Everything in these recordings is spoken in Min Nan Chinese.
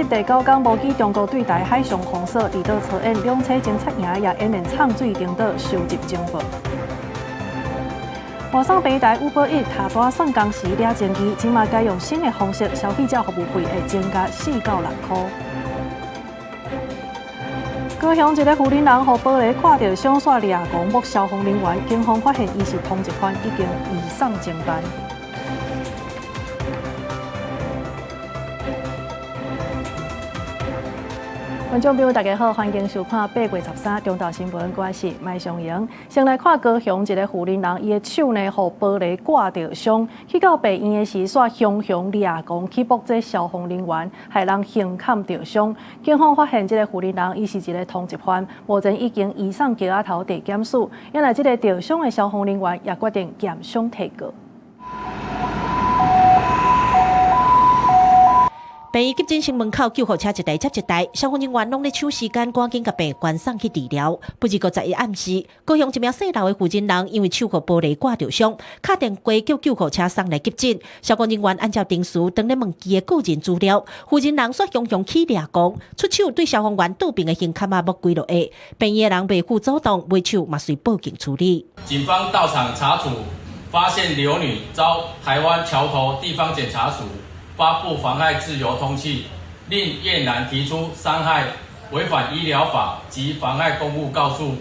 第九工目擊中國對台海上封鎖，離島操演兩棲偵察營也演練藏水登島收集情報。外送平台 Uber Eats 下單送工時掠證據，這馬改用新的方式，消費者服務費會增加4到6箍。高雄一个婦人人予玻璃割著傷，煞掠狂摸消防人員，警方發現伊是通緝犯，已經移送偵辦。觀眾朋友，大家好，歡迎收看8月13中晝新聞，我是麥尚瑩。先來看高雄一个婦人人，伊的手呢，予玻璃割著傷，去到病院的時，煞雄雄掠狂去撲這消防人員，害人胸坎著傷。警方發現這個婦人人，伊是一个通緝犯，目前已經移送橋仔頭地檢署。原來這个著傷的消防人員也決定驗傷提告。病院急診室門口救護車一台接一台，消防人員攏咧搶時間，趕緊共病患送去治療。不過21暗時，高雄一名姓劉的婦人人因為手予玻璃割著傷，敲電話叫救護車送來急診。消防人員按照程序，當咧問伊的個人資料，婦人人煞雄雄起掠狂，出手對消防員倒爿的胸坎仔摸幾落下。病院的人袂赴阻擋，尾手嘛隨報警處理。警方到場查處，發現劉女遭台灣橋頭地方檢察署發布妨害自由通氣，令葉男提出傷害、違反醫療法及妨害公務告訴。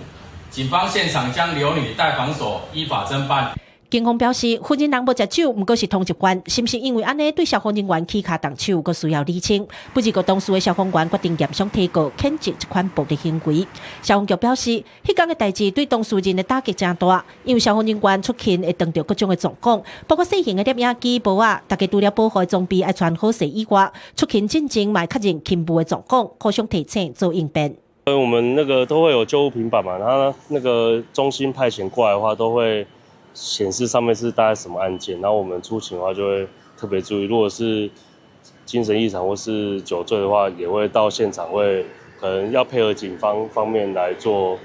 警方現場將劉女帶防所依法偵辦。警方表示，婦人人無食酒，毋過是通緝犯，是毋是因為按呢對消防人員起跤動手，閣需要釐清。不過當事的消防員決定驗傷提告，譴責這款暴力行為。消防局表示，彼工的代誌對當事人的打擊誠大，因為消防人員出勤會碰著各種的狀況，包括細型的攝影機、帽仔，大家除了保護裝備愛穿好勢以外，出勤進前嘛會確認勤務的狀況，互相提醒做應變。我們那個都會有救護平板嘛，然後那個中心派遣過來的話，都會顯示上面是大概什麼案件，然後我們出勤的話就會特別注意，如果是精神異常或是酒醉的話，也會到現場會可能要配合警方方面來做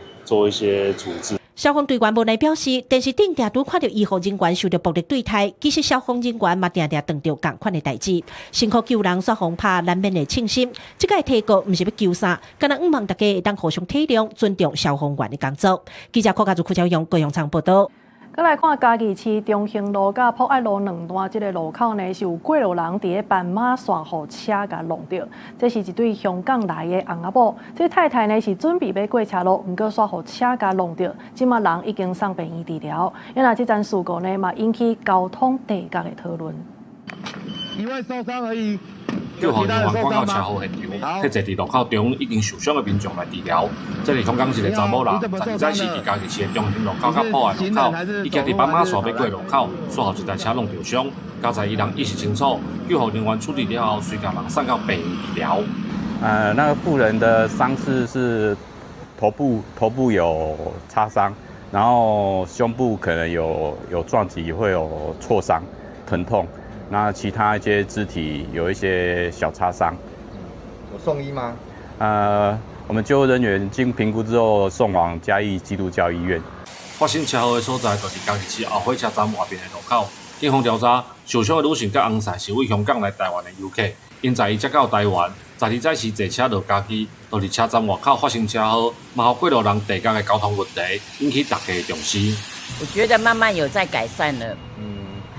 一些處置。消防隊員無奈表示，電視頂定拄看著醫護人員受著暴力對待，其實消防人員嘛定定碰著仝款的代誌，辛苦救人煞予拍，難免會衝心。這擺提告毋是欲求啥，干焦向望大家會當互相體諒，尊重消防員的工作。記者柯家祖、柯昭勇、高雄場報導。閣來看嘉義市中興路佮博愛路兩段這个路口呢，是有過路人佇咧斑馬線予車共挵著。這是一對香港來的翁仔某，這太太呢是準備欲過車路，毋過煞予車共挵著。這馬人已經送病院治療。因為這樁事故呢，嘛引起交通地角的討論。一位受傷而已。救護人員趕到車禍現場，替坐佇路口中已經受傷的民眾來治療。這是香港一个查某人，12早時佇嘉義市的中興路口佮博愛路口，伊行佇斑馬線欲過路口，煞予一台車挵著傷。佳哉伊人意識清楚，救護人員處理了後，隨共人送到病院治療。那個婦人的傷勢是頭部有擦傷，然後胸部可能有撞擊，會有挫傷、疼痛。那其他一些肢體有一些小擦傷。有送醫嗎？我們救護人員經評估之後送往嘉義基督教醫院。發生車禍的所在就是嘉義市後火車站外邊的路口。警方調查，受傷的女性佮翁婿是對香港來台灣的遊客，𪜶載伊才到台灣，12早時坐車到嘉義，就佇車站外口發生車禍，嘛予過路人地角的交通問題引起大家的重視。我覺得慢慢有在改善了，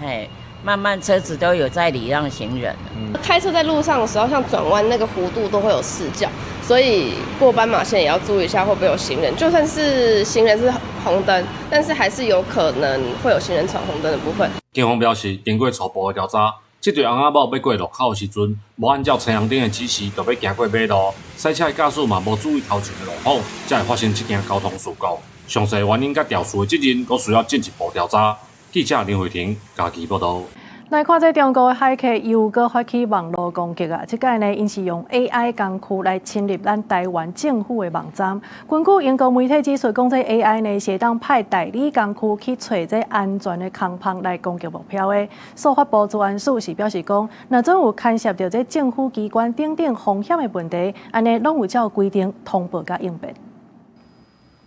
嘿。慢慢車子都有在禮讓行人。開車在路上的時候，像轉彎那個弧度都會有死角，所以過斑馬線也要注意一下會不會有行人。就算是行人是紅燈，但是還是有可能會有行人闖紅燈的部分。警方表示，經過初步的調查，這對翁仔某欲過路口的時陣，無按照青紅燈的指示，就欲行過馬路，賽車的駕駛嘛無注意頭前的路況，才會發生這件交通事故。詳細原因佮肇事的責任，閣需要進一步調查。記者林慧婷嘉義報導。來看這中國的駭客又閣發起網路攻擊啊！這擺呢，𪜶是用 AI 工具來侵入咱台灣政府的網站。根據英國媒體指出，講這 AI 呢是會當派代理工具去揣這安全的空縫來攻擊目標的。司法部資安署是表示講，若準有牽涉著這政府機關等等風險的問題，按呢攏有照規定通報佮應變。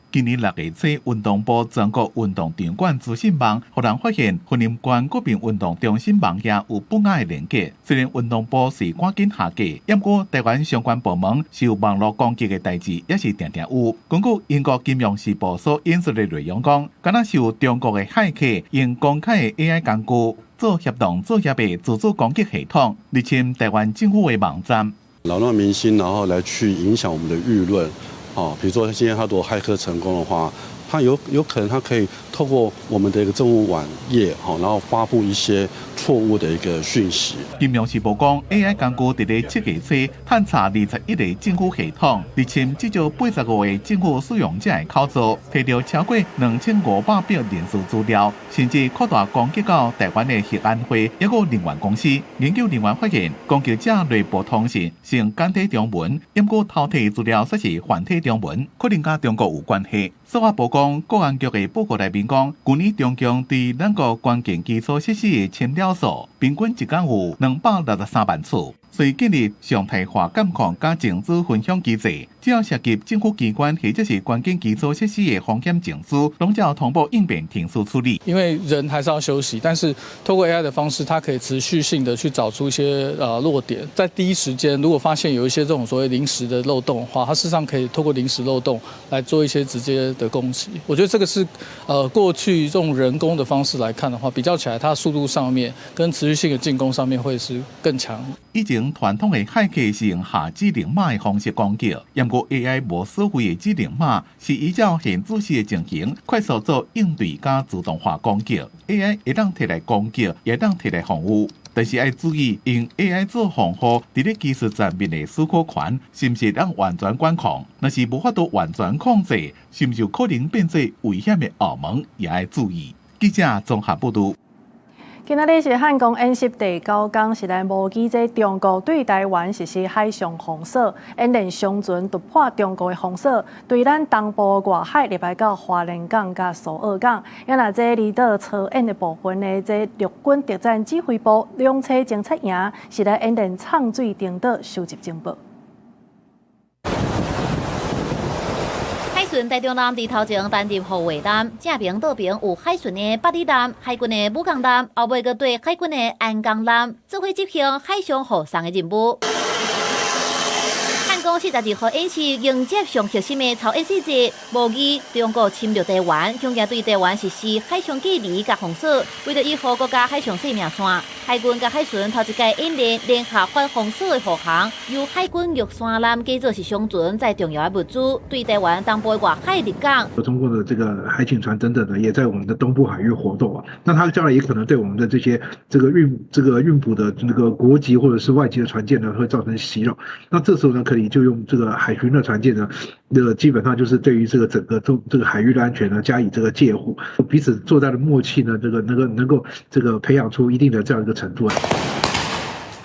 今年6月初，運動部全國運動場館資訊網，予人發現雲林縣國民運動中心網頁有不雅的連結。雖然運動部是趕緊下架，毋過台灣相關部門受網路攻擊的代誌也是定定有。根據英國金融時報所引述的內容講，敢若是有中國的駭客用公開的 AI 工具做協同作業的自主攻擊系統，入侵台灣政府的網站，擾亂民心，然後來去影響我們的輿論。哦，比如說今天他如果駭客成功的話，他有可能他可以透過我們的一個政務網頁，然後發布一些錯誤的一個訊息。金融時報講，AI 工具佇咧7月初探查21個政府系統，入侵至少85個政府使用者的口座，提著超過2500筆人事資料，甚至擴大攻擊到台灣的核安會抑閣能源公司。研究人員發現，攻擊者內部通訊是用簡體中文，毋過偷提資料卻是繁體中文，可能佮中國有關係。司法部講，國安局的報告內面講，舊年中共對咱國關鍵基礎設施的侵擾數，平均一工有263萬次。所以建立常態化監控佮情資分享機制，只要涉及政府機關或者是關鍵基礎設施的風險情資，攏照同步應變程序處理。因為人還是要休息，但是透過 AI 的方式，它可以持續性的去找出一些弱點，在第一時間如果發現有一些這種所謂臨時的漏洞的話，它事實上可以透過臨時漏洞來做一些直接的攻擊。我覺得這個是過去這種人工的方式來看的話，比較起來，它速度上面跟持續性的進攻上面會是更強。以前傳統的駭客是用下指令碼的方式攻擊，毋過 AI 無所謂的指令碼，是依照現主時的情形快速做應對佮自動化攻擊。AI 會當提來攻擊，也會當提來防禦，但是愛注意，用 AI 做防護，佇咧技術層面的許可權，是毋是會當完全管控？若是無法度完全控制，是毋是有可能變做危險的後門？也愛注意。記者綜合報導。今仔日是漢光演習第九工，是來模擬這中國對台灣實施海上封鎖，演練商船突破中國的封鎖，對咱東部外海入來到花蓮港佮蘇澳港。啊若這離島操演的部分呢，這陸軍特戰指揮部兩棲偵察營是來演練藏水登島收集情報。海巡台中艦佇頭前擔任護衛艦，正爿倒爿有海巡的八里艦、海軍的武岡艦，後尾閣對海軍的安江艦，做伙執行海上護送的任務。漢光42號演習迎接上核心的朝演細節，模擬中國侵略台灣，恐驚對台灣實施海上隔離佮封鎖。為著維護國家海上生命線，海軍佮海巡頭一擺演練聯合反封鎖的護航，由海軍玉山艦假做是商船，載重要的物資對台灣東部外海入港。中國的這個海警船等等的，也在我們的東部海域活動啊。那他將來也可能對我們的這些這個運補的那個國籍或者是外籍的船艦呢，會造成襲擾。那這時候呢，可以就用這個海巡的船艦呢，那個基本上就是對於這個整個這個海域的安全呢，加以這個戒護，彼此作戰的默契呢，這個能夠這個培養出一定的這樣一個程度。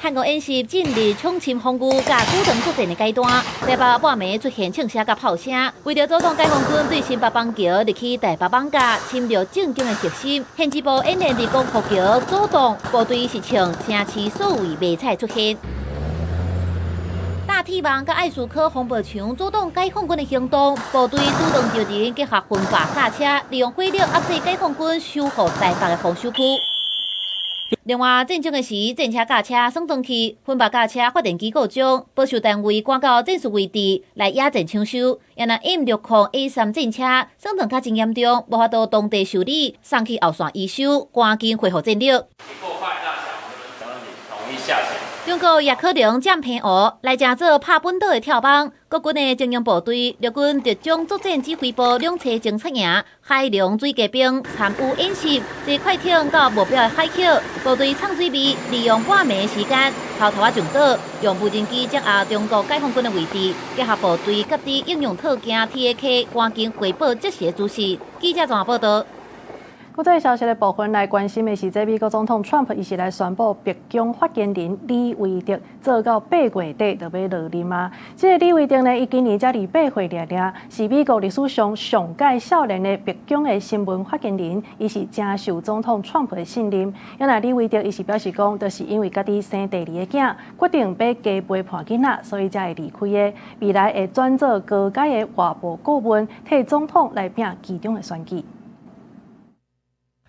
漢光演習進入闖深防禦佮主動作戰的階段，台北半暝出現槍聲佮炮聲，為著阻擋解放軍對新北邦橋入去台北艋舺侵略政經的核心，縣支部演練佇光復橋阻擋部隊是穿城市所謂迷彩出現。大鐵網佮愛斯科防暴牆阻擋解放軍的行動，部隊主動召人結合分壩駕車，利用火力壓制解放軍守護台北的防守區。另外，戰爭的時，戰車駕車耍轉去，分壩駕車發電機故障，保守單位趕到戰術位置來野戰搶修。也若 M60 A3 戰車損損較真嚴重，無法度當地修理，送去後線維修，趕緊恢復戰力。中國也可能佔澎湖來成做拍本島的跳板。國軍的精英部隊，陸軍特種作戰指揮部兩棲偵察營、海龍水騎兵參與演習，坐快艇到目標的海域，部隊藏水味，利用半暝時間偷偷仔上島，用無人機掌握中國解放軍的位置，結合部隊佮佇應用套件 TAK，趕緊回報即時的指示。記者綜合報導。國際消息的部分來關心的是，這美國總統川普伊是來宣布白宮發言人李維德做到8月底就欲落任啊。這个李維德呢，伊今年才28歲爾爾，是美國歷史上上蓋少年的白宮的新聞發言人，伊是誠受總統川普的信任。因為李維德伊是表示講，就是因為家己生第二个囝，決定欲加陪伴囡仔，所以才會離開的。未來會轉做高階的外部顧問，替總統來拚期中的選舉。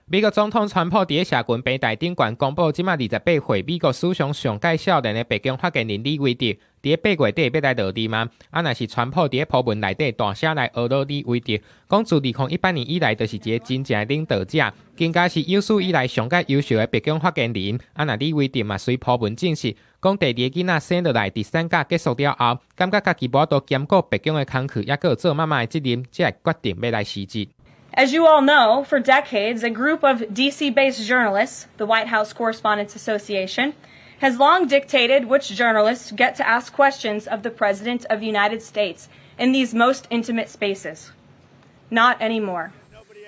美國總統川普佇咧社群平台頂懸公布，這馬28歲美國史上上蓋少年的白宮發言人李維德，佇咧8月底欲來落任啊！啊，若是川普佇咧鋪文內底大聲來呵咾李維德，講自2018年以來，就是一个真正的領導者，更加是有史以來上蓋優秀的白宮發言人。啊，若李維德嘛隨鋪文證實，講第二个囡仔生落來，佇產假結束了後，感覺家己無法度兼顧白宮的工課，猶閣有做媽媽的責任，才會決定欲來辭職。 As you all know, for decades, a group of DC-based journalists, the White House Correspondents Association, has long dictated which journalists get to ask questions of the President of the United States in these most intimate spaces. Not anymore.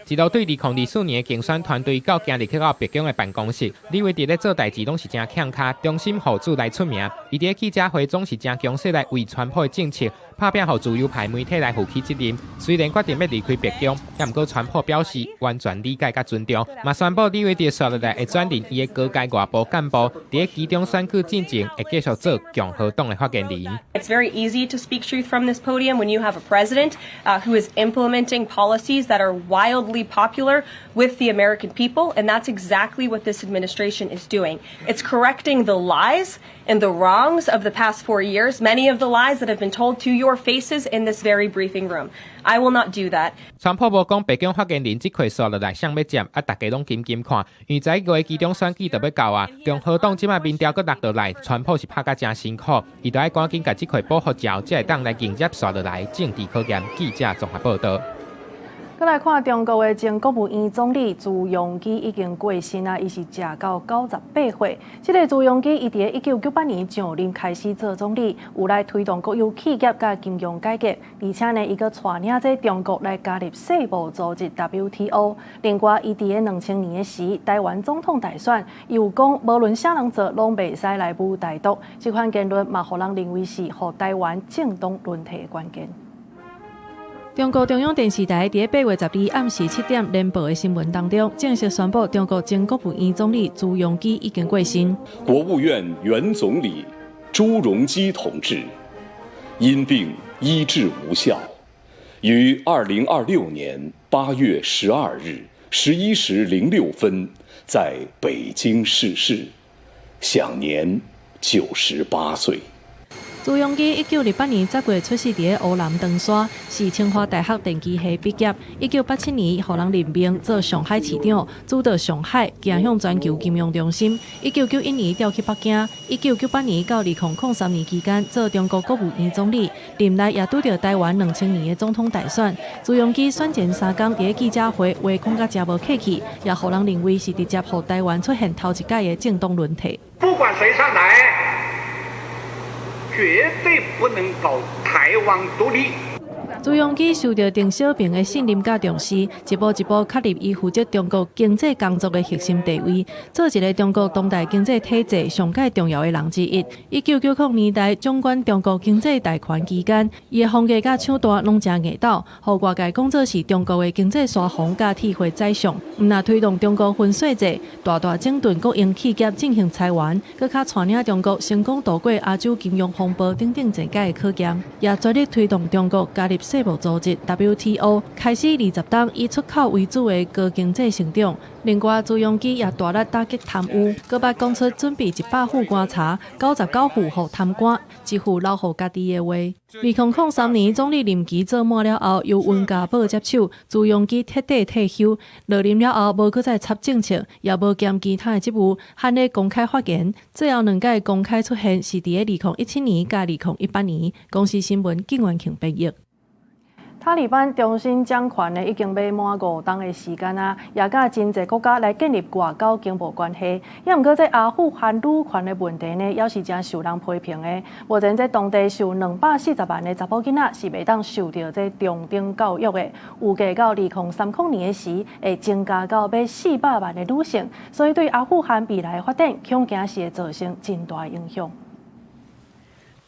一路對2024年的競選團隊到今日去到白宮的辦公室，李維德咧做代誌攏是誠欠跤，忠心予主來出名。伊佇咧記者會總是誠強勢來為川普的政策拍拚，予自由派媒體來負起責任。雖然決定欲離開白宮，也毋過川普表示完全理解佮尊重，嘛宣布李維德紲落來會轉任伊的高階外部幹部，佇咧期中選舉進前會繼續做共和黨的發言人。 It's very easy to speak truth from this podium when you have a president who is implementing policies that are wildly popular with the American people, and that's exactly what this administration is doing. It's correcting the lies and the wrongs of the past 4 years, many of the lies that have been told to your faces in this very briefing room. I will not do that. 川普無講白宮發言人這塊紲落來誰欲接，啊，大家攏緊緊看，因為11月期中選舉就欲到啊，共和黨這馬民調閣落落來，川普是拍甲誠辛苦，伊著愛趕緊共這塊寶予蟯，才會當來迎接紲落來政治考驗。記者綜合報導。閣來看中國的前國務院總理朱鎔基已經過身啊，伊是食到98歲。這个朱鎔基伊佇咧1998年上任開始做總理，有來推動國有企業佮金融改革，而且呢，伊閣帶領這中國來加入世貿組織 WTO。另外，伊佇咧2000年的時，台灣總統大選，伊有講無論啥人做，攏袂使來武台獨。這款言論嘛，予人認為是予台灣政黨輪替的關鍵。中國中央電視台佇8月12暗時7點連播的新聞當中，正式宣布中國前國務院總理朱鎔基已經過身。國務院原總理朱鎔基同志因病醫治無效，於2026年8月12日11時06分在北京逝世，享年98歲。朱鎔基1928年10月出世佇咧湖南長沙，是清華大學電機系畢業。1987年，予人任命做上海市長，主導上海走向全球金融中心。1991年調去北京，1998年到2003年期間做中國國務院總理。任內也拄著台灣2000年的總統大選。朱鎔基選前3工佇咧記者會話講甲誠無客氣，也予人認為是直接予台灣出現頭一屆的政黨輪替。不管誰上台，絕對不能搞台灣獨立。朱鎔基受著鄧小平的信任佮重視，一步一步確立伊負責中國經濟工作的核心地位，做一个中國當代經濟體制上蓋重要的人之一。1990年代掌管中國經濟大權期間，伊的風格佮手段攏誠硬鬥，予外界講做是中國的經濟沙皇佮鐵血宰相。毋但推動中國分稅制，大大整頓國營企業進行裁員，閣較帶領中國成功渡過亞洲金融風暴等等濟屆的考驗，也全力推動中國加入世貿組織 WTO，開始20冬以出口為主的高經濟成長。另外，朱鎔基也大力打擊貪污，閣捌講出準備100副棺柴，99副予貪官，一副留予家己的話。2003年總理任期做滿了後，由溫家寶接手，朱鎔基徹底退休。落任了後，無閣再插政策，也無兼其他的職務，罕咧公開發言。最後兩屆公開出現是佇咧2017年佮2018年。公視新聞，景元慶編譯。塔利班重新掌權呢，已經欲滿5冬的時間啊，也佮真濟國家來建立外交經貿關係。也毋過，這阿富汗女權的問題呢，猶是誠受人批評的。目前，這當地有240萬的查某囡仔是袂當受著這中等教育的，預計到2030年的時，會增加到欲400萬的女性。所以，對阿富汗未來的發展，恐驚是會造成真大影響。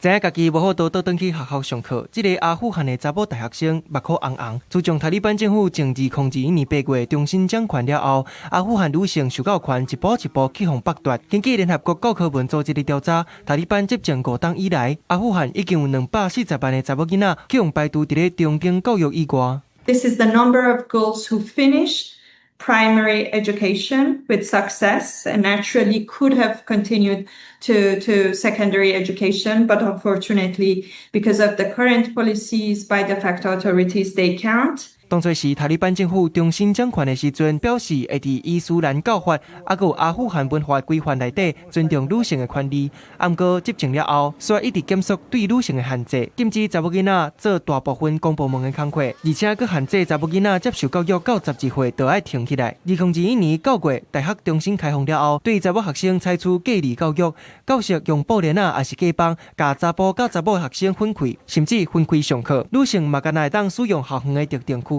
知影家己無法度倒轉去學校上課，這個阿富汗的查某大學生目眶紅紅。自從塔利班政府從2021年8月重新掌權了後，阿富汗女性受教權一步一步去予剝奪。根據聯合國教科文組織的調查，塔利班執政5冬以來，阿富汗已經有240萬的查某囡仔去予排除佇咧中等教育以外。 This is the number of girls who finished primary education with success and naturally could have continued to secondary education, but unfortunately, because of the current policies by de facto authorities, they can't. 當初時塔利班政府重新掌權的時陣，表示會佇伊斯蘭教法，猶閣有阿富汗文化規範內底尊重女性的權利。毋過執政了後，煞一直減縮對女性的限制，禁止查某囡仔做大部分公部門的工課，而且閣限制查某囡仔接受教育到12歲就愛停起來。2021年9月，大學重新開放了後，對查某學生採取隔離教育，教室用布簾仔抑是隔板，共查埔佮查某學生分開，甚至分開上課。女性嘛干焦會當使用校園的特定區域。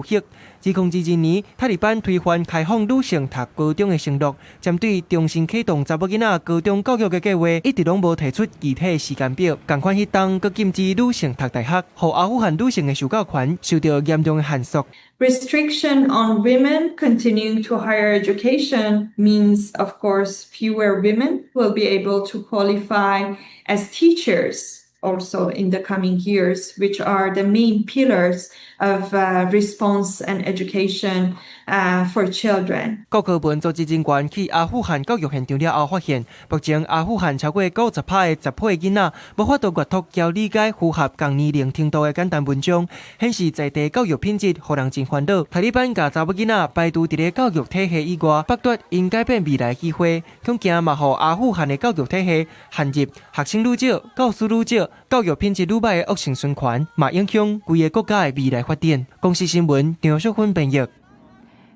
2022年，塔利班推翻開放女性讀高中的承諾，針對重新啟動查某囡仔高中教育的計劃，一直攏無提出具體時間表。仝款彼冬，閣禁止女性讀大學，予阿富汗女性的受教權受著嚴重的限縮。 Restriction on women continuing to higher education means, of course, fewer women will be able to qualify as teachers also in the coming years, which are the main pillars of response and education for children. 教科文組織人員去阿富汗教育現場了後，發現目前阿富汗超過90%的10歲囡仔無法度閱讀佮理解符合仝年齡程度的簡單文章，顯示在地教育品質予人真煩惱。塔利班共查某囡仔排除佇咧教育體系以外，剝奪𪜶改變未來機會，恐驚嘛予阿富汗的教育體系陷入學生愈少、教師愈少、教育品質愈䆀的惡性循環，嘛影響規个國家的未來發展。公視新聞張淑芬編譯。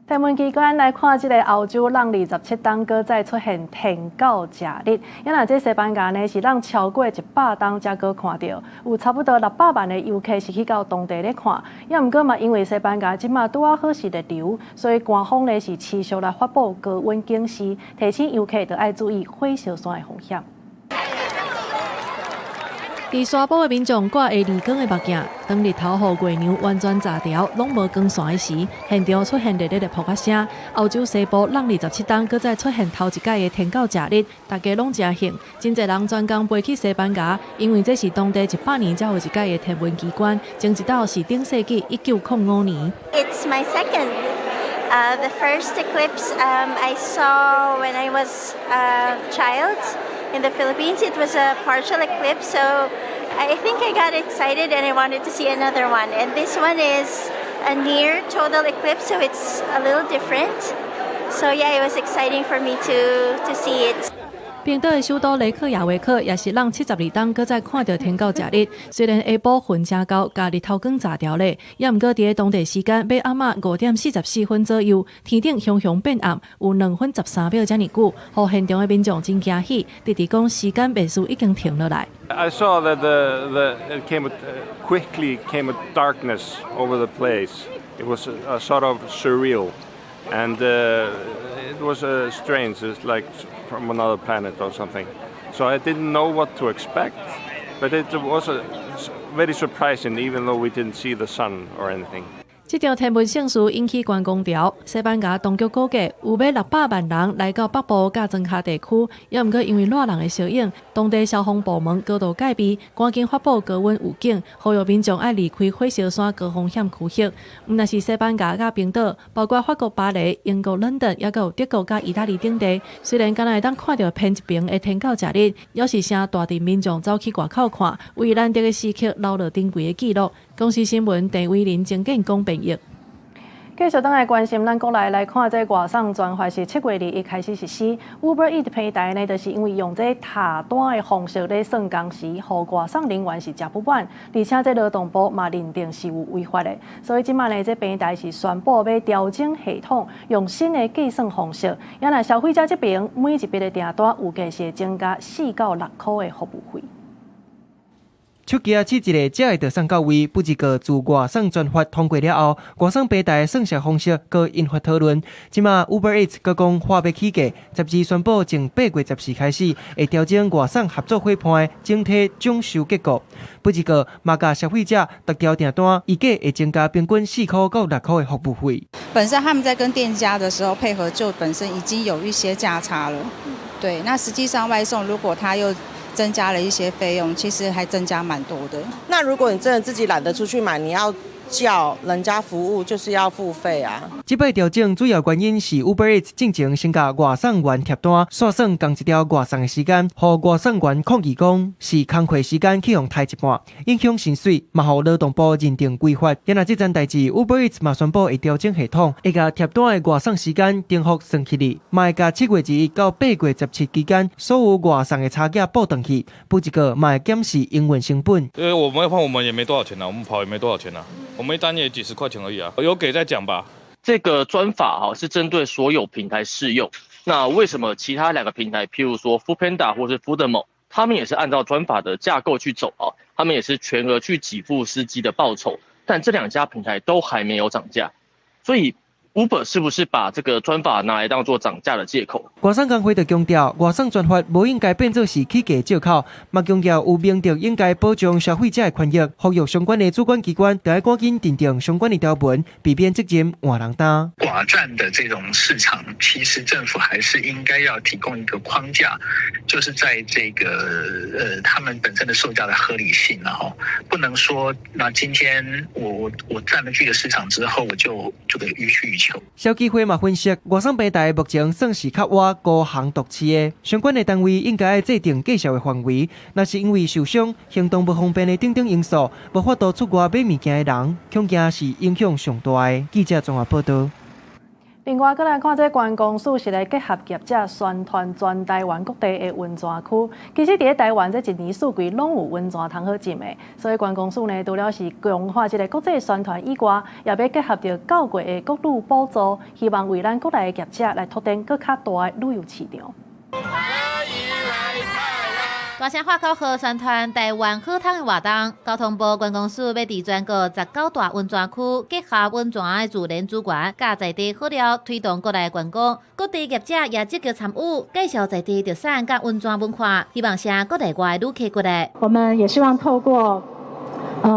天文機關來看，這个歐洲湳27冬，閣再出現天狗食日。啊若這西班牙呢，是湳超過100冬才閣看著，有差不多600萬的遊客是去到當地咧看。也毋過嘛，因為西班牙這馬拄仔好是熱流，所以官方呢是持續來發布高溫警示，提醒遊客著愛注意火燒山的風險。佇沙埔的民眾掛會濾光的目鏡，當日頭予月娘完全遮牢，攏無光線的時，現場出現熱烈的噗仔聲。歐洲西部湳27冬，閣再出現頭一擺的天狗食日，大家攏誠興，真濟人專工飛去西班牙，因為這是當地100年才有一擺的天文奇觀，前一擺是頂世紀1905年。 It's my second. The first eclipse I saw when I was a child in the Philippines. It was a partial eclipse, so I think I got excited and I wanted to see another one. And this one is a near total eclipse, so it's a little different. So yeah, it was exciting for me to see it. 冰島的首都雷克雅維克也是湳72冬，閣再看著天狗食日。雖然下晡雲誠厚，共日頭光遮牢咧，也毋過佇咧當地時間欲暗仔5點44分左右，天頂雄雄變暗，有2分13秒遮爾久，予現場的民眾真驚喜，直直講時間袂輸已經停落來。 I saw that the it came quickly came a darkness over the place. It was a sort of surreal, and it was strange. It's like from another planet or something. So I didn't know what to expect, but it was very surprising, even though we didn't see the sun or anything. 這場天文盛事引起觀光潮，西班牙當局估計有欲600萬人來到北部佮莊跤地區，也毋過因為熱人的相應，當地消防部門高度戒備，趕緊發布高溫預警，呼籲民眾愛離開火燒山高風險區域。毋但是西班牙佮冰島，包括法國巴黎、英國倫敦，猶閣有德國佮意大利等地，雖然敢若會當看著偏一爿的天狗食日，猶是誠大陣民眾走去外口看，為難得的時刻留落珍貴的記錄。公視新聞鄭偉林、鄭建功編譯。繼續轉來關心咱國內來看，這外送專法是7月21開始實施。Uber Eats 平台呢，就是因為用這貼單的方式咧算工時，予外送人員是誠不滿，而且這勞動部嘛認定是有違法的，所以這擺呢，這平台是宣布欲調整系統，用新的計算方式。也若消費者這邊每一筆的訂單有價是會增加4到6箍的服務費。手機仔試一下，才會著送到位。不過自外送專法通過了後，外送平台算數方式閣引發討論。這馬 Uber Eats 閣講話欲起價，十二宣布從8月14開始會調整外送合作伙伴的整體獎酬結構。不過嘛，共消費者逐條訂單預計會增加平均4箍到6箍的服務費。本身他們在跟店家的時候配合，就本身已經有一些價差了。對，那實際上外送如果他又增加了一些費用，其實還增加蠻多的。那如果你真的自己懶得出去買，你要叫人家服務，就是要付費啊。這擺調整主要原因是 Uber Eats 進前先共外送員貼單，煞算仝一條外送的時間，予外送員抗議講是工課時間去予刣一半，影響薪水，嘛予勞動部認定違法。然後這層代誌，Uber Eats 嘛宣布會調整系統，會共貼單的外送時間重複算起來，嘛會共7月21到8月17期間所有外送的差價補轉去，不過嘛會檢視營運成本。因為我們換我們也沒多少錢啊，我們跑也沒多少錢啊，我們一單也幾十塊錢而已啊，有給再講吧。這個專法哈是針對所有平台適用，那為什麼其他兩個平台，譬如說 Foodpanda 或是 Foodmo，他們也是按照專法的架構去走啊，他們也是全額去給付司機的報酬，但這兩家平台都還沒有漲價，所以 Uber 是不是把這個專法拿來當做漲價的借口？外送工會就強調，外送專法無應該變做是起價藉口，嘛強調有明著應該保障消費者的權益，呼籲相關的主管機關著愛趕緊訂定相關的條文，避免責任換人擔。寡佔的這種市場，其實政府還是應該要提供一個框架，就是在這個他們本身的售價的合理性，然後不能說，那今天我佔了這個市場之後，我就給予取予求。消基會嘛分析，外送平台目前算是較倚高雄獨市的，相關的單位應該制定介紹的範圍。若是因為受傷、行動不方便的等等因素，無法度出外買物件的人，恐驚是影響上大的。記者綜合報導。另外，閣來看這觀光署是來結合業者宣傳全台灣各地的溫泉區。其實，佇咧台灣這一年四季攏有溫泉通好浸的，所以觀光署呢，除了是強化這個國際宣傳以外，也欲結合著九月的國旅補助，希望為咱國內的業者來拓展閣較大的旅遊市場。大聲喊口號宣傳台灣好湯的活動，交通部觀光署欲佇全國19大溫泉區結合溫泉的自然資源，佮在地好料，推動國內觀光。各地業者也積極參與，介紹在地特產佮溫泉文化，希望吸國內外旅客過來。我們也希望透過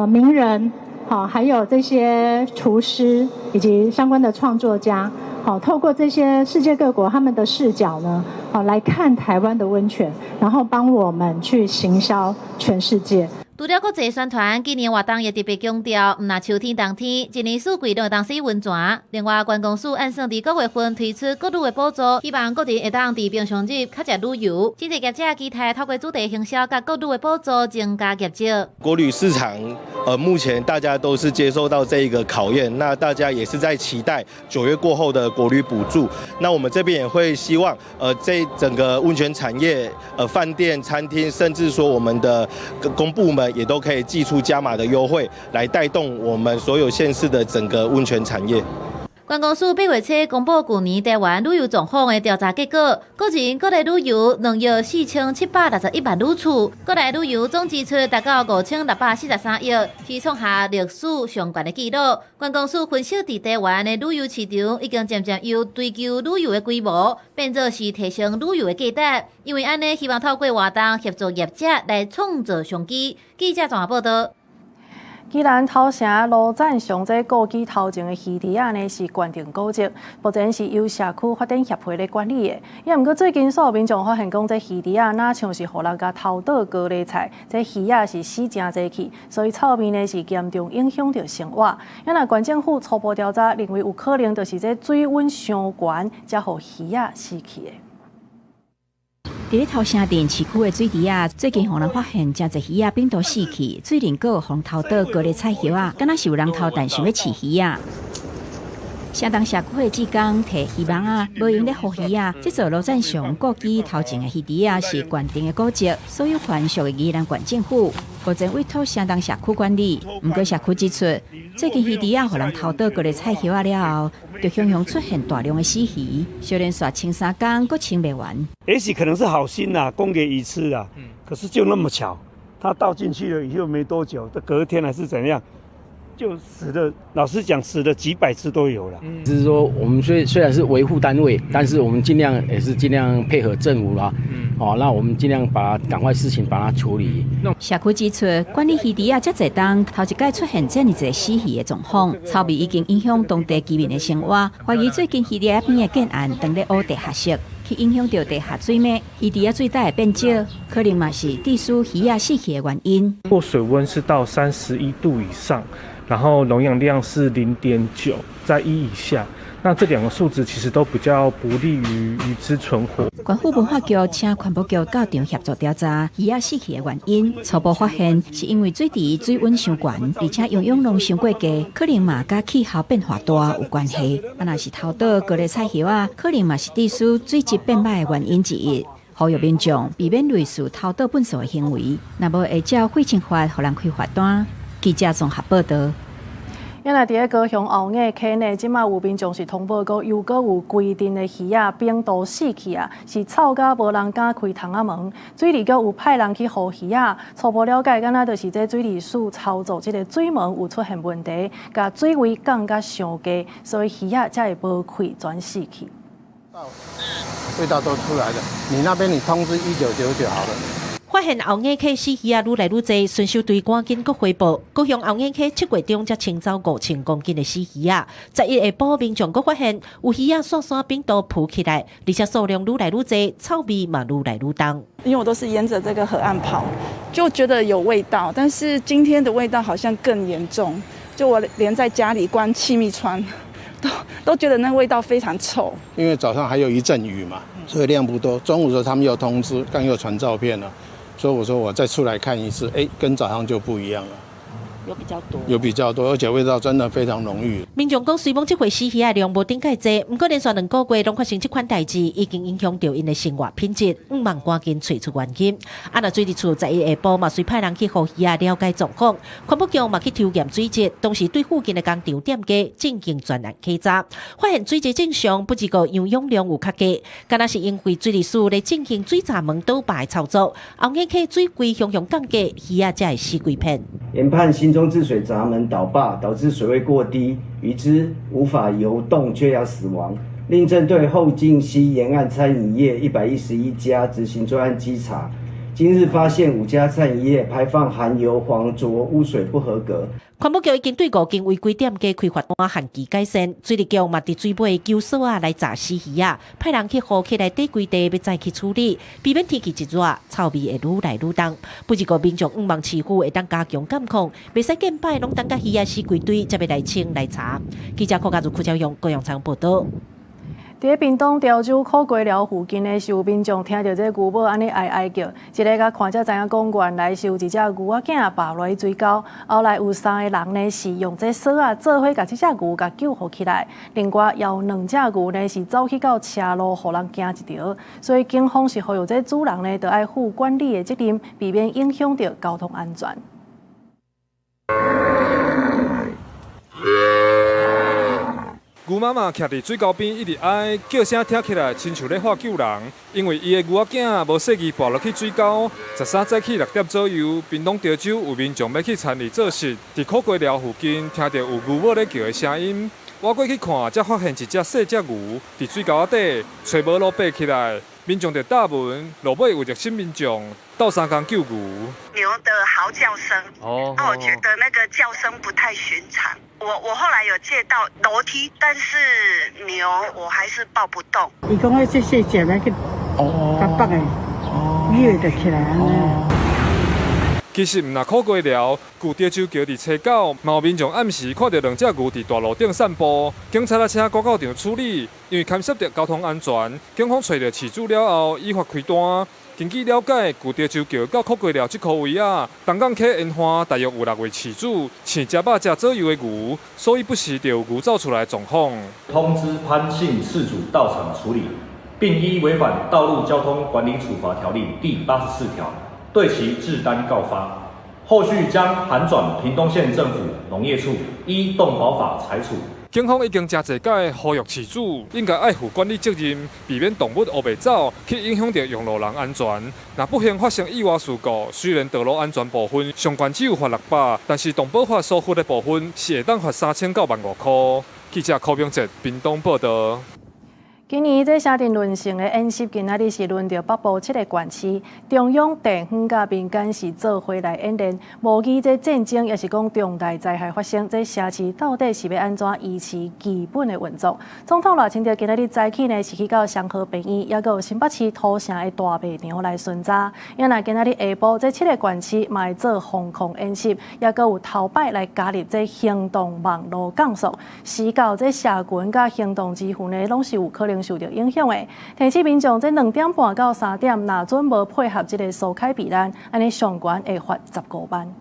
名人，好，還有這些廚師以及相關的創作家。好，透過這些世界各國他們的視角呢，好來看台灣的溫泉，然後幫我們去行銷全世界。除了國際宣傳，今年活動也特別強調，毋但秋天、冬天，一年四季攏會當洗溫泉。另外，觀光署按算佇九月份推出國旅的補助，希望國人會當佇平常日較濟旅遊。這個業者期待透過主題行銷佮國旅的補助，增加業績。國旅市場，目前大家都是接受到這個考驗，那大家也是在期待9月過後的國旅補助。那我們這邊也會希望，這整個溫泉產業，飯店、餐廳，甚至說我們的公部門，也都可以祭出加碼的優惠，來帶動我們所有縣市的整個溫泉產業。觀光署8月初公布舊年台灣旅遊狀況的調查結果，個人國內旅遊2億4761萬旅次，國內旅遊總支出達到5643億，是創下歷史上懸的紀錄。觀光署分析，佇台灣的旅遊市場已經漸漸由追求旅遊的規模，變做是提升旅遊的價值。因為按呢，希望透過活動協助業者來創造商機。記者綜合報導。宜蘭頭城盧贊雄這故居頭前的魚池仔呢，是縣定古蹟，目前是由社區發展協會咧管理的。也毋過最近所有民眾發現講，這魚池仔若像是予人共偷倒高麗菜，這魚仔是死誠濟去，所以臭味呢是嚴重影響著生活。也若縣政府初步調查，認為有可能就是這水溫傷懸，才予魚仔死去的。佇咧頭城鎮市區的水池仔，最近予人發現誠濟魚仔病毒死去，水靈閣予人偷倒高麗菜葉仔，敢若是有人偷蛋想欲飼魚仔。城东社區的志工提魚網仔，無閒咧護魚仔。這座羅贊祥故居頭前的魚池仔是縣定的古蹟，所有權屬於宜蘭縣政府，目前委託城東社區管理。毋過社區指出，最近魚池仔予人偷倒高麗菜葉仔了後，就雄雄出現大量的死魚，小連續清三工，閣清袂完。也許可能是好心啦，供給魚吃啦，可是就那麼巧，他倒進去了以後沒多久，隔天還是怎樣？就死了，老實講，死了幾百隻都有了。就是說，我們雖然是維護單位，但是我們盡量也是盡量配合政府啦。哦，那我們盡量把趕快事情把它處理。社區指出，管理魚池仔遮濟冬，頭一擺出現這爾濟死魚的狀況，臭味已經影響當地居民的生活。懷疑最近魚池仔邊的建案當咧挖地下室，去影響著地下水脈，魚池仔水底會變少，可能嘛是致使魚仔死去的原因。如果水溫是到31度以上，然後溶氧量是0.9，在1以下，那這兩個數值其實都比較不利於魚隻存活。縣府文化局請環保局到場協助調查魚仔死去的原因，初步發現是因為水池水溫傷懸，而且溶氧量傷過低，可能嘛佮氣候變化大有關係。啊，若是偷倒高麗菜葉仔，可能嘛是致使水質變歹的原因之一。呼籲民眾避免類似偷倒糞埽的行為，若無會照廢清法予人開罰單。記者綜合報導。原來佇咧高雄後眼溪呢，這馬有民眾是通報講，又閣有規陣的魚仔病毒死去啊，是臭甲無人敢開窗仔門。水利局有派人去護魚仔，初步了解，敢若就是這水利署操作這个水門有出現問題，共水位降甲傷低，所以魚仔才會無氣全死去。味道都出來了，你那邊你通知1999好了。發現後眼溪死魚仔愈來愈濟，巡守隊趕緊閣回報。高雄後眼溪7月中才清走5000公斤的死魚仔，11下晡民眾閣發現有魚仔煞煞病毒浮起來，而且數量愈來愈濟，臭味嘛愈來愈重。因為我都是沿着這個河岸跑，就覺得有味道，但是今天的味道好像更嚴重，就我連在家裡關氣密窗，都覺得那味道非常臭。因為早上還有一陣雨嘛，所以量不多。中午的時候他們又通知，剛又傳照片了。所以我說我再出來看一次，哎，跟早上就不一樣了，有比較多，有比較多，而且味道真的非常濃郁。民眾講，雖罔這回死魚仔量無頂蓋濟，毋過連續2個月攏發生這款代誌，已經影響著𪜶的生活品質，向望趕緊揣出原因。啊，若水利署11下晡嘛，隨派人去護魚仔了解狀況，環保局嘛去抽驗水質，同時對附近的工廠店家進行全案稽查，發現水質正常，不過溶氧量有較低，敢若是因為水利署咧進行水閘門倒拔的操作，後眼溪水位雄雄降低，魚仔才會死規片。研判新中治水閘門倒拔，導致水位過低，魚隻無法游動，缺氧死亡。另針對後進溪沿岸餐飲業111家執行專案稽查，今日發現5家餐飲業排放含油黃濁污水不合格。環保局已經對五間違規店家開罰單，限期改善。水利局嘛，佇水尾救索仔來閘死魚仔，派人去護起來底規地，欲再去處理，避免天氣一熱，臭味會愈來愈重。不過民眾向望市府會當加強監控，袂使見擺攏等甲魚仔死規堆，才欲來清來查。記者郭家如、柯昭勇、高陽昌報導。佇咧屏東潮州苦瓜寮附近呢，是有民眾聽著這牛母按呢哀哀叫，一个共看才知影講，原來是有一隻牛仔囝跋落去水溝，後來有三个人呢是用這索仔做伙共這隻牛共救護起來，另外有兩隻牛呢是走去到車路，予人驚一著，所以警方是呼籲這主人呢，著愛負管理的責任，避免影響著交通安全。牛媽媽徛佇水溝邊一直哀，叫聲聽起來親像咧喊救人。因為伊的牛仔囝無細意跋落去水溝。13早起6點左右，屏東潮州有民眾欲去田裡做事，佇苦瓜寮附近聽著有牛母咧叫的聲音，倚過去看，才發現一隻細隻牛佇水溝仔底，揣無路爬起來。民眾就搭門，落尾有熱心民眾鬥相共救牛。牛的嚎叫聲，哦，我覺得那個叫聲不太尋常。我後來有借到樓梯，但是牛我還是抱不動。伊講彼這細隻欲去，共縛的，扭就起來按呢。其實毋若苦瓜寮，舊潮州橋佇車九，嘛有民眾暗時看著兩隻牛佇大路頂散步，警察來車趕到場處理，因為牽涉著交通安全，警方揣著飼主了後，依法開單。根據了解，舊潮州橋到哭過寮這箍位仔，東港溪沿岸大約有六位飼主飼100隻左右的牛，所以不時就有牛走出來狀況。通知潘姓飼主到場處理，並依違反《道路交通管理處罰條例》第84條，對其置單告發。後續將函轉屏東縣政府農業處，依動保法裁處。警方已經誠濟擺呼籲飼主應該愛負管理責任，避免動物烏白走，去影響著用路人安全。若不幸發生意外事故，雖然道路安全部分上懸只有罰600，但是動保法所罰的部分是會當罰3000到15000塊。記者柯明哲屏東報導。今年這城鎮淪陷的演習，今仔日是輪著北部七個縣市，中央、地方佮民間是做伙來演練，模擬這戰爭，抑是講重大災害發生，這城市到底是欲按怎維持基本的運作？總統賴清德今仔日早起呢，是去到雙和病院，抑閣有新北市土城的大賣場來巡查。啊若今仔日下晡，這七個縣市嘛會做防控演習，抑閣有頭擺來加入這行動網路降速，時到這社群佮行動支付呢，攏是有可能受著影響的。提醒民眾，這2點半到3點，若準無配合這个疏開避難，按呢上懸會罰15萬。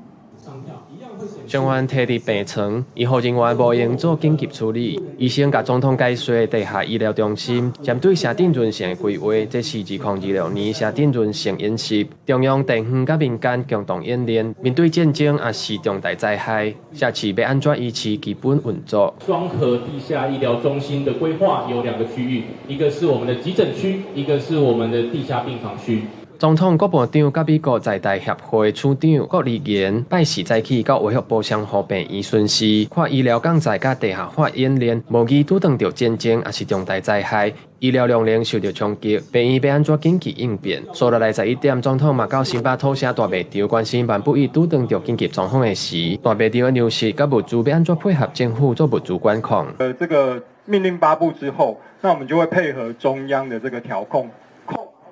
傷患提佇病床，醫護人員無閒做緊急處理。醫生共總統解說地下醫療中心針對城鎮淪陷的規劃，這是2026年城鎮淪陷演習，中央、地方佮民間共同演練，面對戰爭抑是重大災害，城市欲按怎維持基本運作。雙和地下醫療中心的規劃有兩個區域，一個是我們的急診區，一個是我們的地下病房區。總統閣部長佮美國在台協會處長郭立言拜四早起到衛福部雙和病院巡視，看醫療鋼材佮地下化演練，模擬拄著戰爭抑是重大災害，醫療量能受著衝擊，病院欲按怎緊急應變。紲落來11點，總統嘛到新北土城大賣場關心萬不一拄著緊急狀況的時，大賣場的糧食佮物資欲按怎配合政府做物資管控。這個命令發布之後，那我們就會配合中央的這個調控。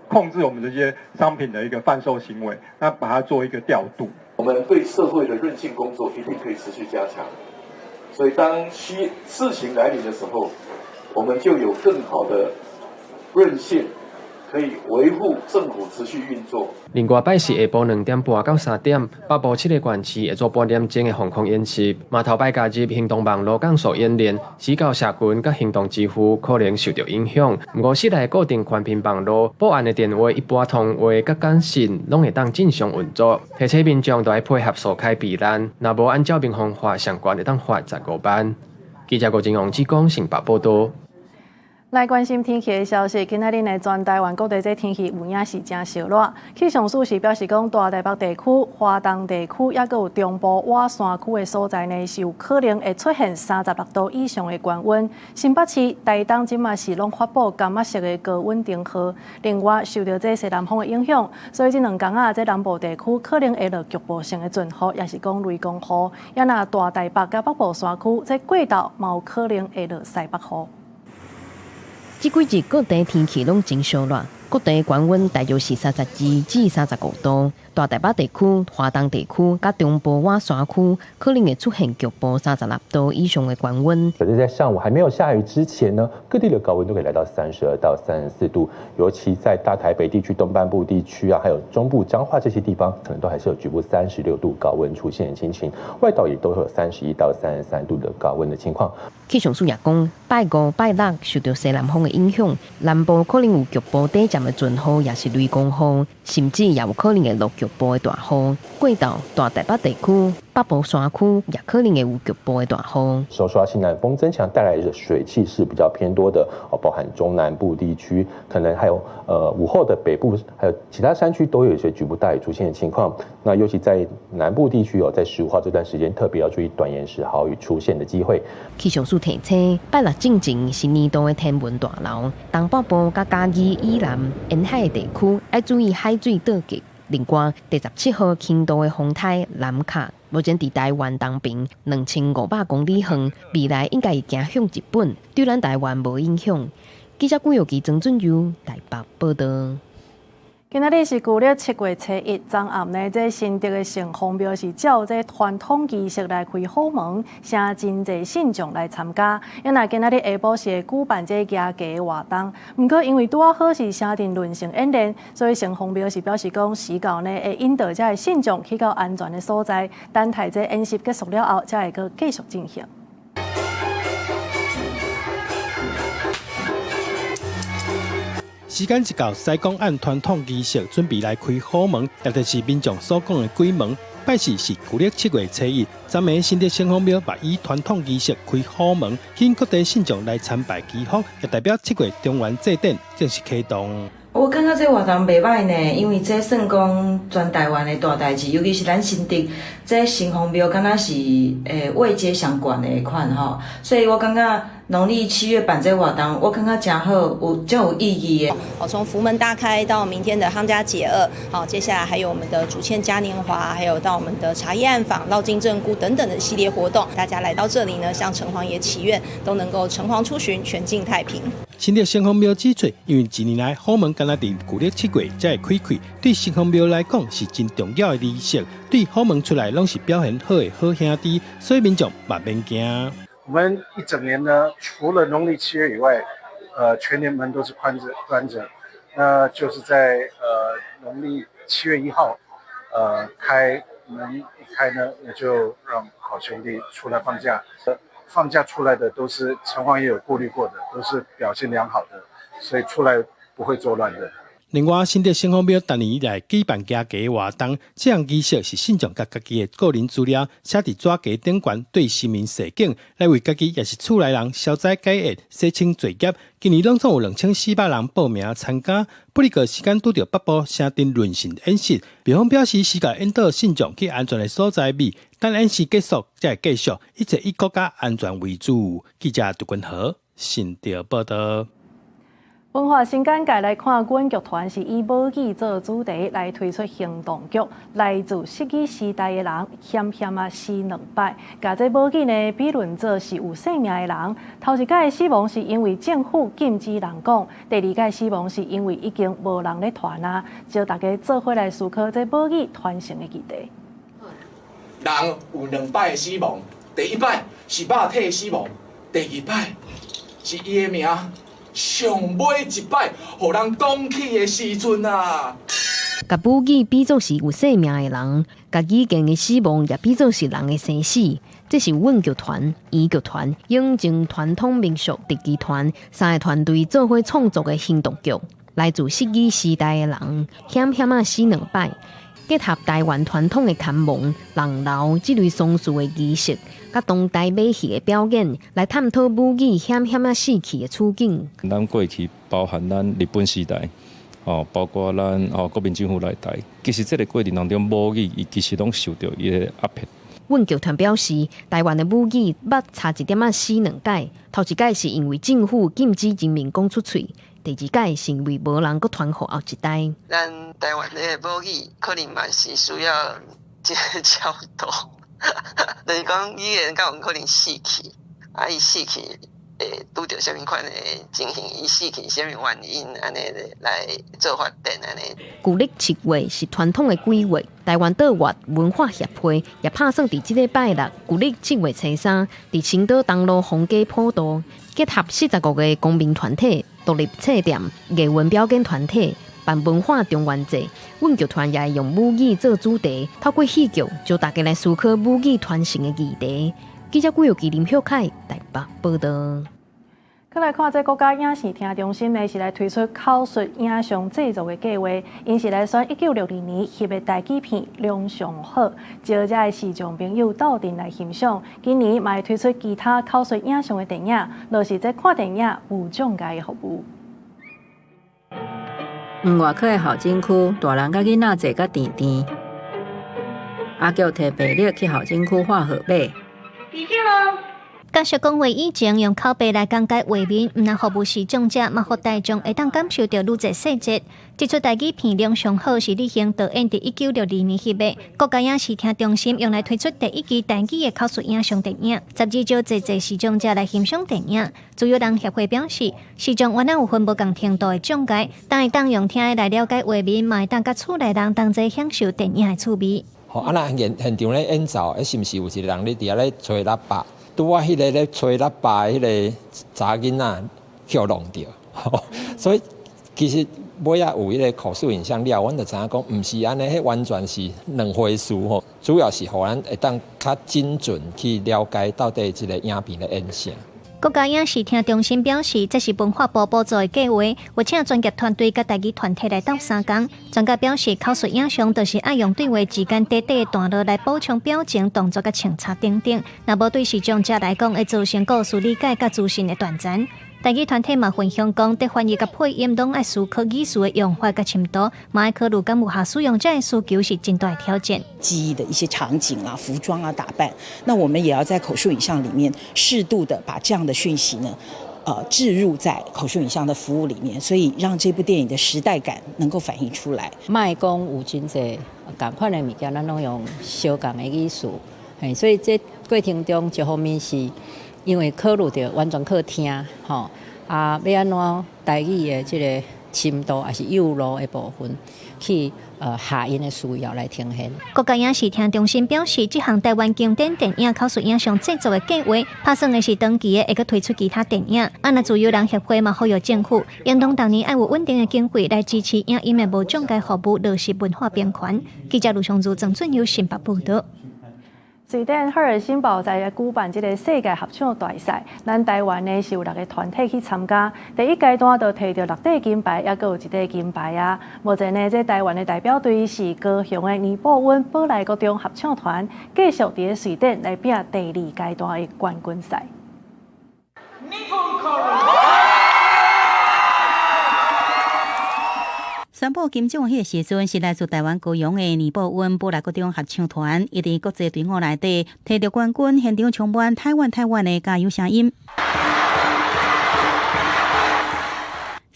控制我們這些商品的一個販售行為，那把它做一個調度。我們對社會的韌性工作一定可以持續加強，所以當需事情來臨的時候，我們就有更好的韌性，可以維護政府持續運作。另外，拜四下晡2點半到3點，北部七个縣市會做半點鐘的防空演習，嘛頭擺加入行動網路降速演練，使到社群佮行動支付可能受著影響。毋過，室內固定寬頻網路、保安的電話、一般通話佮簡訊，攏會當正常運作。提醒民眾著愛配合疏開避難，若無按照民防法上懸會當罰15萬。記者郭金王志剛新北報導。來關心天氣的消息，今仔日呢，全台灣各地這天氣有影是誠燒熱。氣象署是表示講，大台北地區、華東地區，抑閣有中部倚山區的所在呢，是有可能會出現36度以上的高溫。新北市、台東這馬是攏發布柑仔色的高溫燈號。另外，受著這西南風的影響，所以這兩工仔，這南部地區可能會落局部性的陣雨，抑是講雷公雨。抑若大台北佮北部山區，這過晝嘛有可能會落西北雨。這幾日各地天氣攏真燒熱，各地高溫大約是32至35度。大台北地區、華東地區佮中部倚山區可能會出現局部36度以上的高溫。可是，在上午還沒有下雨之前呢，各地的高溫都可以來到32到34度，尤其在大台北地區、東半部地區啊，還有中部彰化這些地方，可能都還是有局部36度高溫出現的情形。外島也都會有31到33度的高溫的情況。氣象署也講，拜五、拜六受著西南風的影響，南部可能有局部短暫的陣雨，抑是雷公雨，甚至也有可能會落局部的大雨。過晝大台北地區、北部山區也可能會有局部的大雨。受到西南風增強帶來的水汽是比較偏多的，哦，包含中南部地區，可能還有午後的北部，還有其他山區都有一些局部大雨出現的情況。那尤其在南部地區哦，在15號這段時間特別要注意短延時豪雨出現的機會。氣象署提醒，拜六進前是年度的天文大流，東北部佮嘉義以南沿海的地區愛注意海水倒激。另外，第17號輕度的風颱南卡，目前佇台灣東邊2500公里遠，未來應該會行向日本，對咱台灣無影響。記者古玉基、曾俊佑台北報導。今仔日是舊曆7月初1，昨暗呢，這新竹的城隍廟是照這傳統儀式來開虎門，請真濟信眾來參加。因為今仔日下晡是會舉辦這行街活動，毋過因為拄仔好是城鎮論城演練，所以城隍廟是表示講，時到呢會引導這个信眾去到安全的所在，等待這演習結束了後，才會閣繼續進行。時間一到，西講按傳統儀式準備來開虎門，也就是民眾所講的鬼門。拜四是舊曆7月初1，昨暝新竹城隍廟嘛以傳統儀式開虎門，吸引各地信眾來參拜祈福，也代表7月中元祭典正式啟動。我感覺這活動袂䆀呢，因為這算講全台灣的大代誌，尤其是咱新竹這城隍廟，敢若是位階上懸的款吼，所以我感覺農曆7月辦這活動，我感覺誠好，有真有意義的。哦，從福門大開到明天的夯家解厄，好，接下來還有我們的竹塹嘉年華，還有到我們的茶葉暗訪、繞境正菇等等的系列活動，大家來到這裡呢，向城隍爺祈願，都能夠城隍出巡，全境太平。新竹城隍廟指出，因為一年來虎門敢若佇舊曆7月才會開開，對城隍廟來講是真重要的儀式，對虎門出來攏是表現好的好兄弟，所以民眾嘛免驚。我們一整年呢，除了農曆7月以外，全年門都是關著，那就是在農曆7月1號，開門一開呢，那就讓好兄弟出來放假。放假出來的都是城隍爺有顧慮過的，都是表現良好的，所以出來不會作亂的。另外，新竹城隍廟逐年以來舉辦行街活動，這項儀式是信眾佮家己的個人資料寫佇紙筊頂懸，對神明示警，來為家己也是厝內人消災解厄、洗清罪孽。今年攏總有2400人報名參加。不過時間拄著北部城鎮論性演習，廟方表示是共引導信眾去安全的所在避，等演習結束才會繼續，一切以國家安全為主。記者杜君和新竹報道。文化新簡介來看，阮劇團是以母語做主題來推出行動劇，來自失語時代的人，險險仔死兩擺，共這母語呢比論做是有生命的人。頭一擺死亡是因為政府禁止人講，第二擺死亡是因為已經無人咧傳啊，招大家做伙來思考這母語傳承的議題。人有兩擺死亡，第一擺是肉體死亡，第二擺是伊的名。上尾一擺，予人講起的時陣啊！共母語比作是有生命的人，共語言的死亡也比作是人的生死。這是阮劇團、演劇團、永靖傳統民俗特技團三個團隊做伙創作的行動劇，來自失語時代的人，險險仔死兩擺，結合台灣傳統的牽亡、人流這類喪事的儀式，佮當代馬戲的表演，來探討母語險險仔死去的處境。咱過去包含咱日本時代，哦，包括咱哦國民政府來台，其實這個過程當中，母語伊其實攏受著伊的壓迫。阮劇團表示，台灣的母語捌差一點仔死兩擺，頭一擺是因為政府禁止人民講出喙，第二擺是因為無人閣傳予後一代。咱台灣的母語可能嘛是需要這個教導。就是講語言敢有可能死去，啊，伊死去會拄著啥物款的情形，伊死去啥物原因，按呢來做發展按呢。舊曆7月是傳統的鬼月，台灣島月文化協會也拍算佇這個拜六，舊曆7月初3，佇青島東路皇家普渡，結合45個公民團體、獨立冊店、藝文表演團體。辦文化中元節，阮劇團也會用母語做主題，透過戲劇，招大家來思考母語傳承的議題。記者郭玉琪、林秀凱台北報道。閣來看這國家影視聽中心呢，是來推出口述影像製作的計劃，𪜶是來選1962年翕的台語片《梁上好》，招遮的視障朋友鬥陣來欣賞。今年嘛會推出其他口述影像的電影，落實這看電影無障礙的服務。外科的候診區，大人佮囡仔坐甲甜甜。阿菊提病歷去候診區換號碼。起身囉。角色講話以前用口白來講解畫面，毋但服務視障者，嘛予大眾會當感受著愈濟細節。這齣台語片量上好是李行導演佇1962年翕的，國家影視聽中心用來推出第一支台語的口述影像電影，12招濟濟視障者來欣賞電影。自由人協會表示，視障原來有分無仝程度的障礙，但會當用聽的來了解畫面，嘛會當佮厝內人同齊享受電影的趣味。吼，啊若現現場咧演奏，彼是毋是有一個人咧佇遐咧吹喇叭？拄仔彼個咧吹喇叭的彼個查囡仔予弄著，所以其實尾仔有彼個口述影像了，阮就知影講，毋是按呢，彼完全是兩回事吼。主要是予咱會當較精準去了解到底這個影片咧演啥。國家影視聽中心表示，這是文化部補助的計劃，有請專業團隊佮台語團體來鬥相共。專家表示，口述影像就是愛用對話之間短短的段落來補充表情、動作佮穿插等等。若無對視障者來講，會造成故事理解佮資訊的斷層。台語團體嘛分享講，佇翻譯佮配音攏愛思考語詞的用法佮深度，嘛愛考慮敢有合使用者的需求是真大的挑戰。記憶的一些場景啊、服裝啊、打扮，那我們也要在口述影像裡面適度的把這樣的訊息呢，置入在口述影像的服務裡面，所以讓這部電影的時代感能夠反映出來。莫講有真濟仝款的物件，咱攏用相仝的語詞，嘿，所以這過程中一方面是因為考慮著完全靠聽，吼，啊，欲按怎台語的這個深度，抑是幼路的部分，去下𪜶的需要來呈現。國家影視聽中心表示，這項台灣經典電影口述影像製作的計劃，拍算的是長期的會閣推出其他電影。啊，若自由人協會嘛呼籲政府，應當逐年愛有穩定的經費來支持影音的無障礙服務，落實文化平權。記者盧尚如、鄭俊友新北報導。瑞典赫爾辛堡在舉辦這個世界合唱大賽，咱台灣呢是有六個團體去參加。第一階段就提著六塊金牌，抑閣有一塊銀牌啊。目前呢，這台灣的代表隊是高雄的尼布溫寶來國中合唱團，繼續佇咧瑞典來拼第二階段的冠軍賽。宣布金獎彼個時陣，是來自台灣高雄的尼布溫寶來國中合唱團，伊佇國際隊伍內底提著冠軍，現場充滿台灣台灣的加油聲音。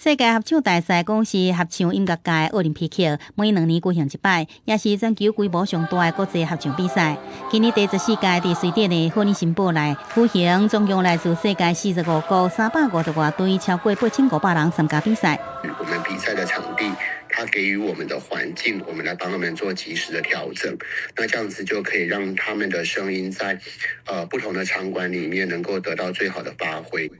世界合唱大賽講是合唱音樂界奧林匹克，每2年舉行一擺，也是全球規模上大的國際合唱比賽。今年第14屆佇瑞典的赫爾辛堡內舉行，總共來自世界45國350多隊，超過8500人參加比賽。我們比賽的場地，它給予我們的環境，我們來幫他們做及時的調整。那這樣子就可以讓他們的聲音在不同的場館裡面能夠得到最好的發揮。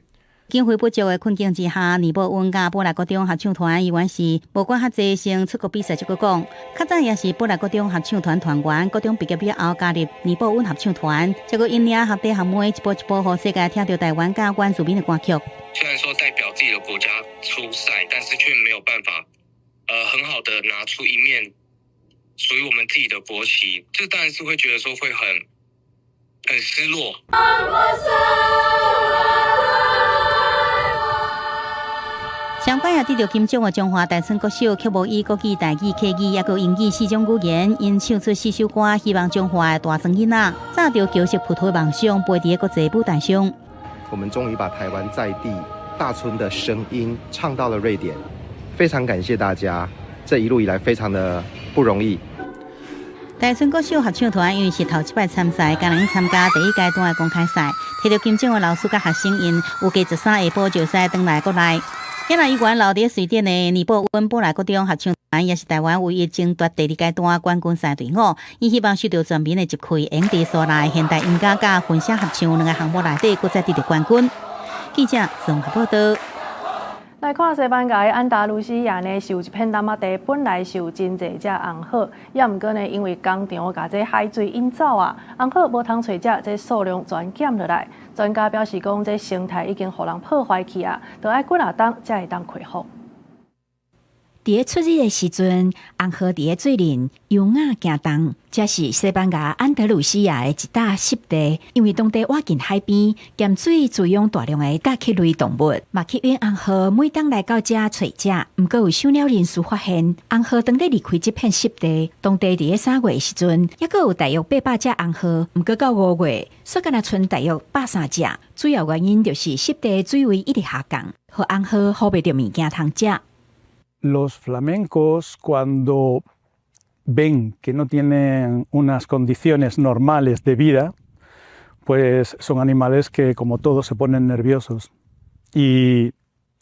經費不足的困境之下，尼布溫佮寶來國中合唱團依然是無管較濟先出國比賽，這個講。較早也是寶來國中合唱團團員，國中畢業了後加入尼布溫合唱團，結果𪜶領學弟學妹一步一步，予世界聽著台灣佮原住民的歌曲。雖然說代表自己的國家出賽，但是卻沒有辦法，很好的拿出一面屬於我們自己的國旗，這當然是會覺得說會很失落。相關也得著金獎的中華大村國小，卻無以國語、台語、客語，抑閣英語四種語言，𪜶唱出四首歌，希望中華的大庄囡仔，紮著僑式葡萄的夢想，飛佇國際舞台上。我們終於把台灣在地大村的聲音唱到了瑞典，非常感謝大家，這一路以來非常的不容易。大村國小合唱團因為是頭一擺參賽，敢若去參加第一階段的公開賽，提著金獎的老師佮學生，𪜶有計13下晡就使轉來國內。遐若依原留佇瑞典的尼布溫寶來國中合唱團，也是台灣唯一爭奪第二階段冠軍賽隊伍。伊希望受著全民的集氣，會佇所內現代音樂佮混聲合唱兩個項目內底，閣再得著冠軍。記者綜合報道。來看西班牙的安達盧西亞呢，是有一片湳仔地，本來是有真濟隻紅鶴，也毋過呢，因為工廠共這海水引走啊，紅鶴無通揣食，這數量全減落來。專家表示講，這生態已經予人破壞去啊，著愛幾若冬才會當恢復。佇咧出日的時陣，紅河佇咧水裡優雅行動。這是西班牙安達魯西亞的一大濕地，因為當地倚近海邊，鹹水滋養大量的甲殼類動物，嘛吸引紅河每當來到遮揣食。毋過有賞鳥人士發現，紅河當咧離開這片濕地，當地佇咧3月的時陣，猶閣有大約800隻紅河，毋過到5月，煞干焦賰大約130隻。主要原因就是濕地水位一直下降，予紅河予袂著物件通食。 Los flamencos cuando ven que no tienen unas condiciones normales de vida, pues son animales que, como todos, se ponen nerviosos. Y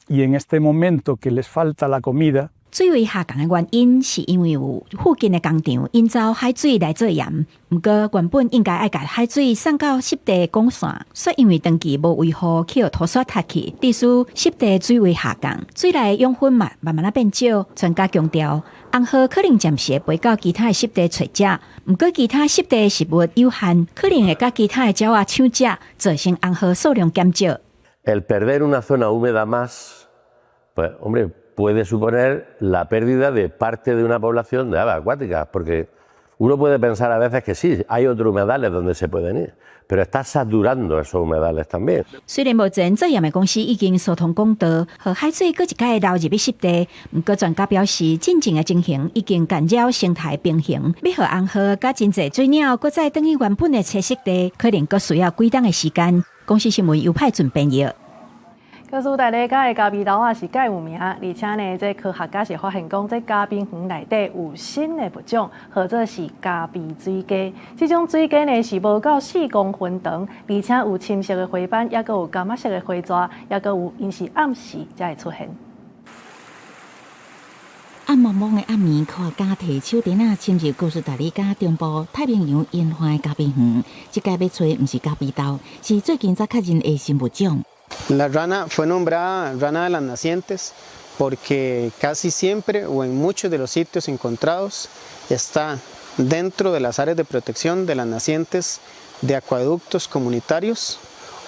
en este momento que les falta la comida, 水位下降的原因，是因為有附近的工廠引走海水來做鹽。毋過原本應該愛共海水送到濕地管線，卻因為長期無維護，去予塗刷塌去，致使濕地水位下降，水內養分嘛慢慢仔變少。專家強調，紅河可能暫時會飛到其他的濕地揣食，毋過其他濕地食物有限，可能會佮其他的鳥仔搶食，造成紅河數量減少。 El perder una zona húmeda más, pues, hombre, puede suponer la pérdida de parte de una población de aves acuáticas, porque uno puede pensar a veces que sí, hay otros humedales donde se pueden ir, pero está saturando esos humedales también. 雖然目前做鹽的公司已經疏通管道，予海水閣一擺流入去濕地，毋過專家表示，進前的情形已經干擾生態平衡，欲予紅河佮真濟水鳥閣再轉去原本的棲息地，可能閣需要幾冬的時間。公視新聞由派准編譯。哥斯達黎加的咖啡豆仔是蓋有名，而且呢，這科學家是發現講，這咖啡園內底有新的物種，號做是咖啡水雞。這種水雞呢是無夠4公分長，而且有深色的花斑，猶閣有柑仔色的花蛇，猶閣有𪜶是暗時才會出現。暗濛濛的暗暝，科學家提手電仔深入哥斯達黎加中部太平洋沿岸的咖啡園。這擺欲揣毋是咖啡豆，是最近才確認的新物種。 La rana fue nombrada rana de las nacientes porque casi siempre o en muchos de los sitios encontrados está dentro de las áreas de protección de las nacientes de acueductos comunitarios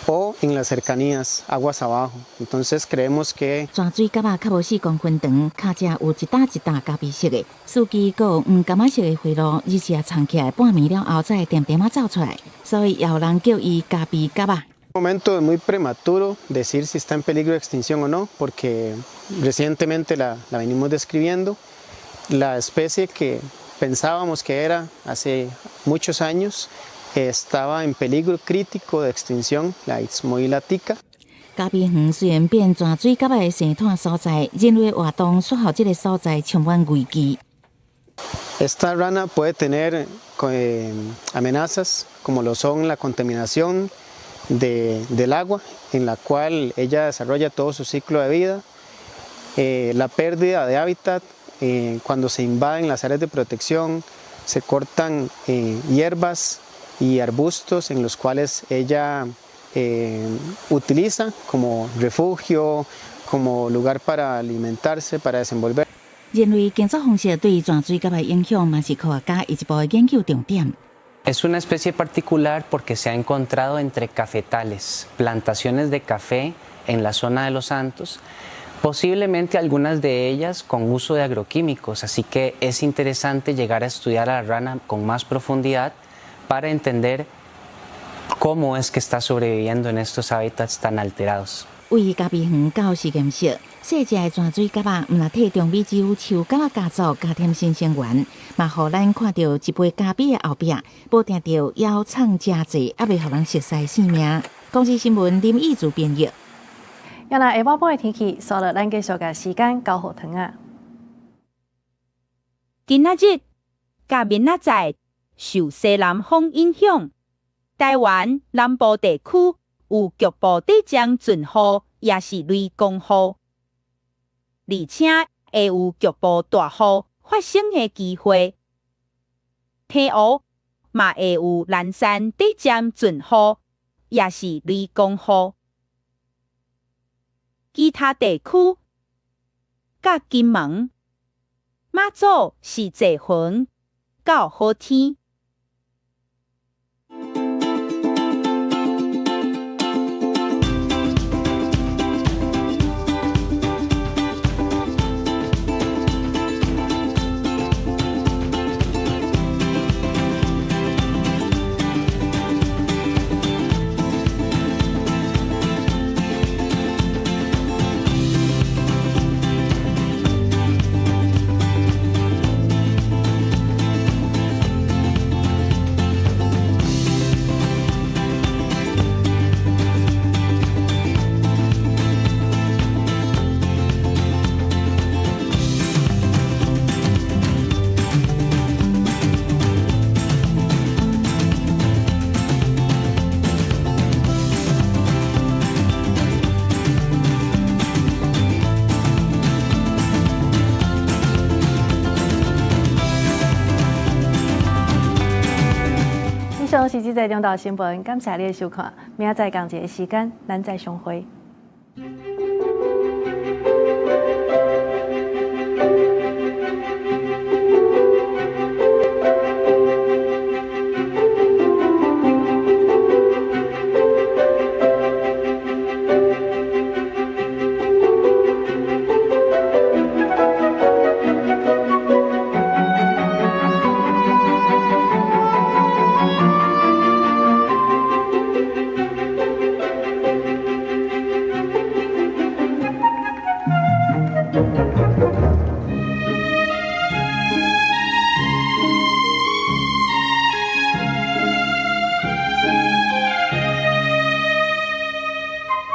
o en las cercanías, aguas abajo. Entonces creemos que 泉水蛤仔較無4公分長，跤脊有一搭一搭咖啡色的，四肢閣有黃柑仔色的花露，日時藏起來半暝了後才會恬恬仔走出來，所以也有人叫伊咖啡蛤仔。 Momento es muy prematuro decir si está en peligro de extinción o no, porque recientemente la venimos describiendo. La especie que pensábamos que era hace muchos años estaba en peligro crítico de extinción, la Ixmuila tica. 咖啡園雖然變泉水蛤仔的生態所在，人類活動煞予這个所在充滿危機。 Esta rana puede tener amenazas como lo son la contaminación del agua en la cual ella desarrolla todo su ciclo de vida, la pérdida de hábitat cuando se invaden las áreas de protección, se cortan hierbas y arbustos en los cuales ella utiliza como refugio, como lugar para alimentarse, para desenvolver. 人類耕作方式對泉水蛤仔的影響，嘛是科學家一步的研究重點。 Es una especie particular porque se ha encontrado entre cafetales, plantaciones de café en la zona de Los Santos, posiblemente algunas de ellas con uso de agroquímicos, así que es interesante llegar a estudiar a la rana con más profundidad para entender cómo es que está sobreviviendo en estos hábitats tan alterados. 位咖啡園到實驗室，細隻的泉水蛤仔，毋但替中美洲樹蛤仔家族加添新成員，嘛予咱看著一杯咖啡的後壁，無定著枵藏誠濟，猶未予人熟悉的性命。公視新聞林義祖編譯。今仔下晡晡的天氣，煞落咱繼續共時間交予糖仔。今仔日佮明仔載受西南風影響，台灣南部地區有局部短暫陣雨，抑是雷公雨，而且會有局部大雨發生的機會。澎湖嘛會有零散短暫陣雨，抑是雷公雨。其他地區佮金門、馬祖是濟雲到好天。是這節中晝新聞，感謝你的收看，明仔載仝一个時間，咱再相會。